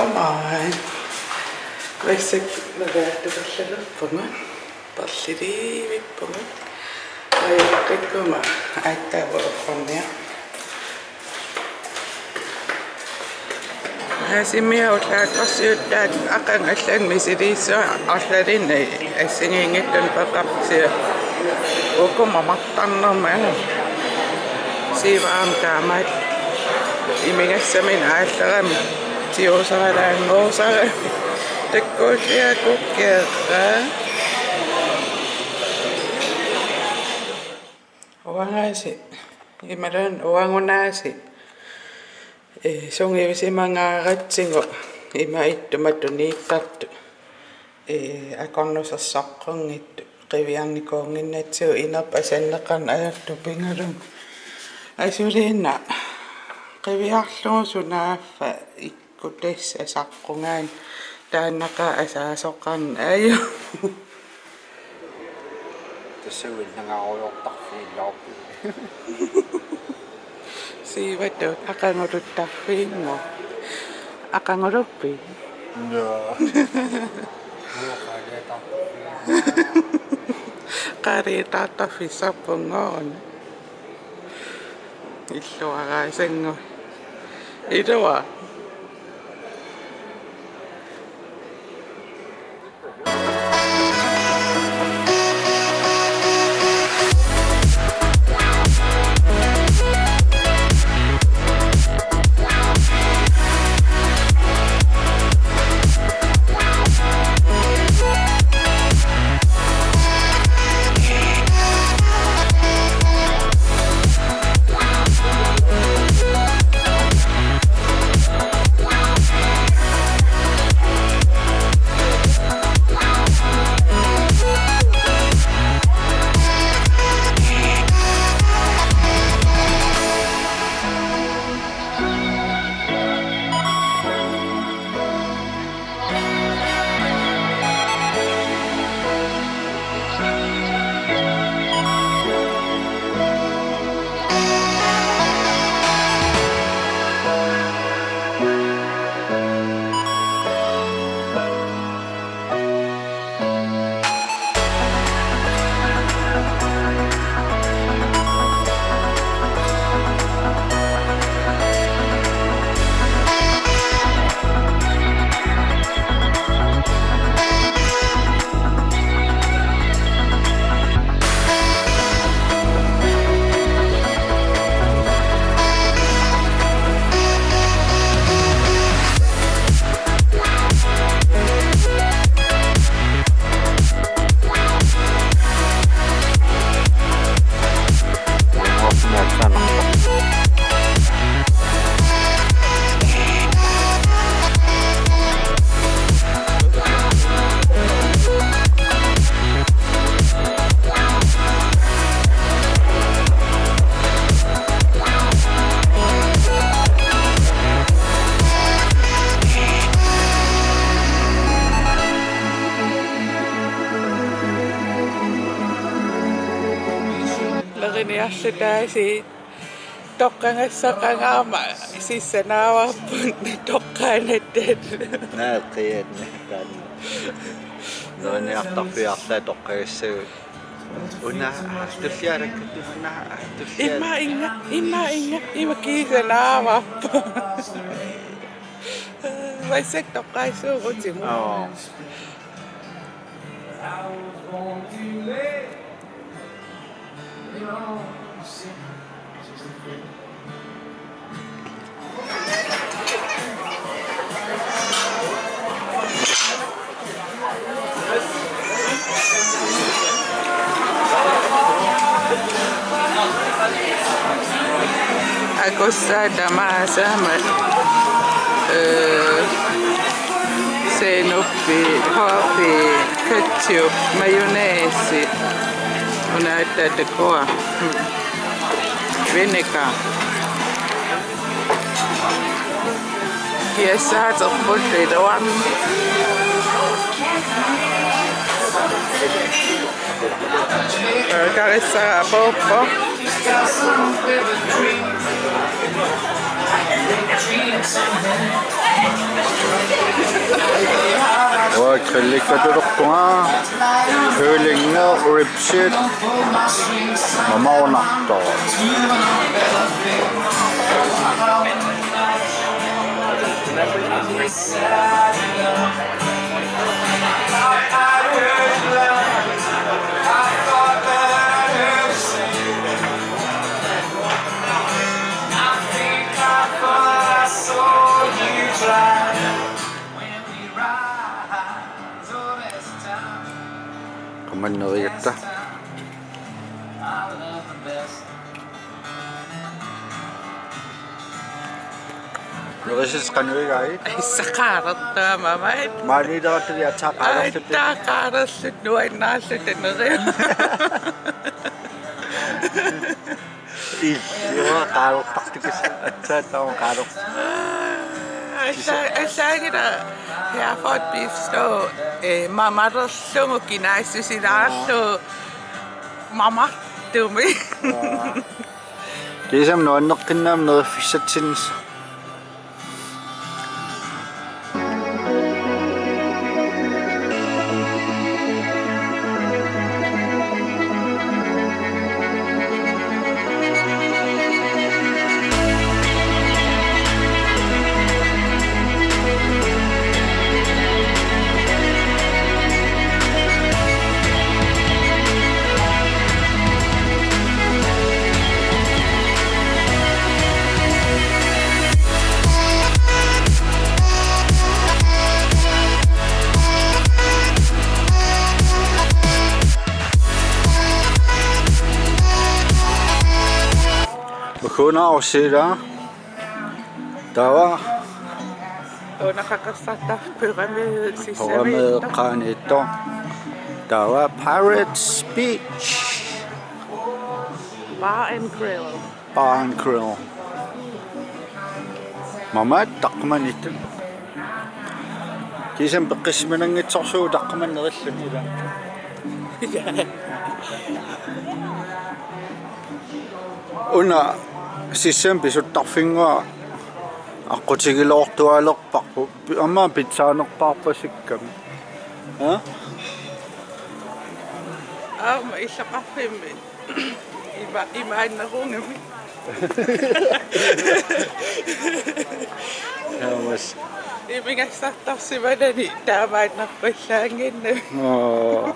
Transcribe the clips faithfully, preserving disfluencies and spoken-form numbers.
Aamma. Massakkut nalaattulerpunga. Perliliivippunga. Ajoqikkuma aatsaat ullorniaq. Aasiimmi ullaakkorsiuttaat aqagu allanut misiliissuaq arlalinnik assigiinngitsunik peqarpoq, uku mamartarnermik. Siiva aamma taamaat imigassamik aallarami tiusaralaannguusarami. Takkuulliaku keerra. Uangaasi, imaluunniit uagunaasi, ee, sungiusimangaaratsigu ima ittumatuniittartut, ee, akornusersornitsinni qiviarnikuunnginnatsigu inerput asanneqarneq ajortut pigalugu. Asuliinnaq qiviarlugu sunaaffa ikkutassa saqqummiunneq taannaqa asaasoqarneq ajorpoq. Tassa uinnagarujortarfiillarpi. Siivatut aqaguluttarfiinngooq. Aqaguluppi? Naa. Qaaliataartarfissarpunngooq. Illuaraasanngooq. Ilua. Leriniarlutaasiit toqqagassaqangaarmat sissanaavagut toqqaannartut. Naa, qianni taanna. Leriniartarfiit arlaat toqqagassagut. Una, aa, tulliarakka, una, aa, tulliar-. Ima inga, ima inga, ima kiisanaavagut. Massakkut toqqagassagut utimut. Oo. Akussaat tamaasa aamma, ee, senneppi, hårpi, ketchup, mayonnaise. Una aatsaat takuara. Vinegar. Kiassaaterput iluarneq. Karissara apuuppoq. Uanga grillikkatulukkunga kyllingi, ribsit, mamarunartoq. Qamannerigatta. Nerisassat qanoq igaapput? Issa qaarartaa mamaat. Maaniilerattuli aatsaat qaararluta. Aatsaat qaararluta nuannaarluta nerisassat. Illuatungaartartukkut aatsaat taama qaararluta. Aa, assa-, assaanngilaq Hereford beef stew, eh, mamarerlugu kinaassusilaarlugu mamartumik. Aa. Kiisami nuanneqqinnaammik neriffissatsinnissaq. Ukuna osira. Taava. Una qaqersartarfik pyramide sisami. Pyramide qaaniittoq. Taava Pirates Beach. Bar and Grill. Bar and Grill. Mamaat taqqamaniittut. Kiisami peqqissimananngitsorsuuvoq taqqamani nerilluta ila. Una sissami pisuttarfinnguaq aqqutigiloortualerparput. Pi-, aamma pitsaanerpaarpasikkami. Ha? Aamma illaqarfimmi. Ima-, imaannerugami. Naamas. Imigassartarsimanani taamaannerpallaannginnami. Oo.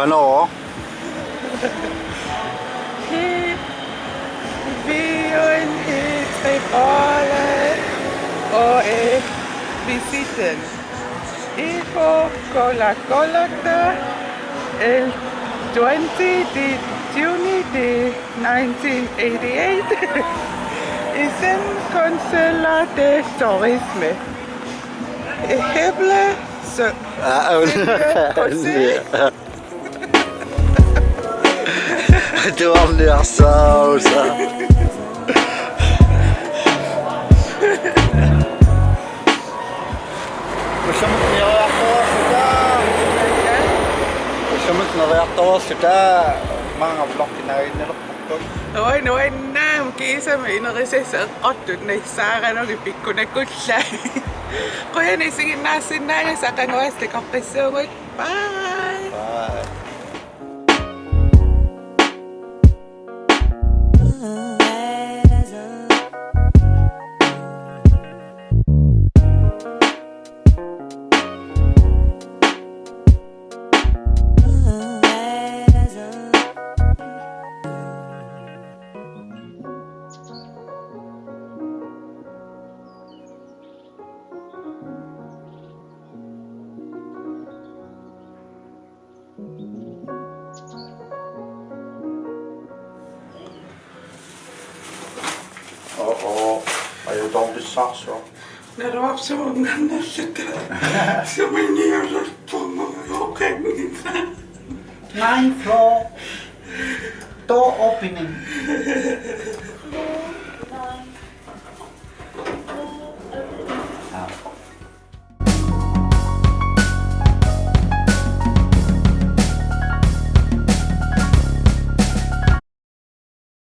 Qanoq? He, vi on i Tripoli og, øh, visiten. Info Coca-Cola el twenty de junio de nineteen eighty-eight. Isen consular de turisme. Heble so-, ah, oh, heble José. Tuarniarsaarusa. Usamut neriartoorluta. Usamut neriartoorluta. Maanga vlogginaaginnalerparput. Oi, nuannaam kiisami ineriartortut nassaaranugit pikkunakkullaat. Qujanaq isiginnaarsinnaagasi, aqaguassat takoqqissuugut. Bye. Oo, ajutoorpassuarnik. Naluarsuunnarnalluta. Suminiulerpoq oqanngitsoq. Ninth floor. Door opening. Ah.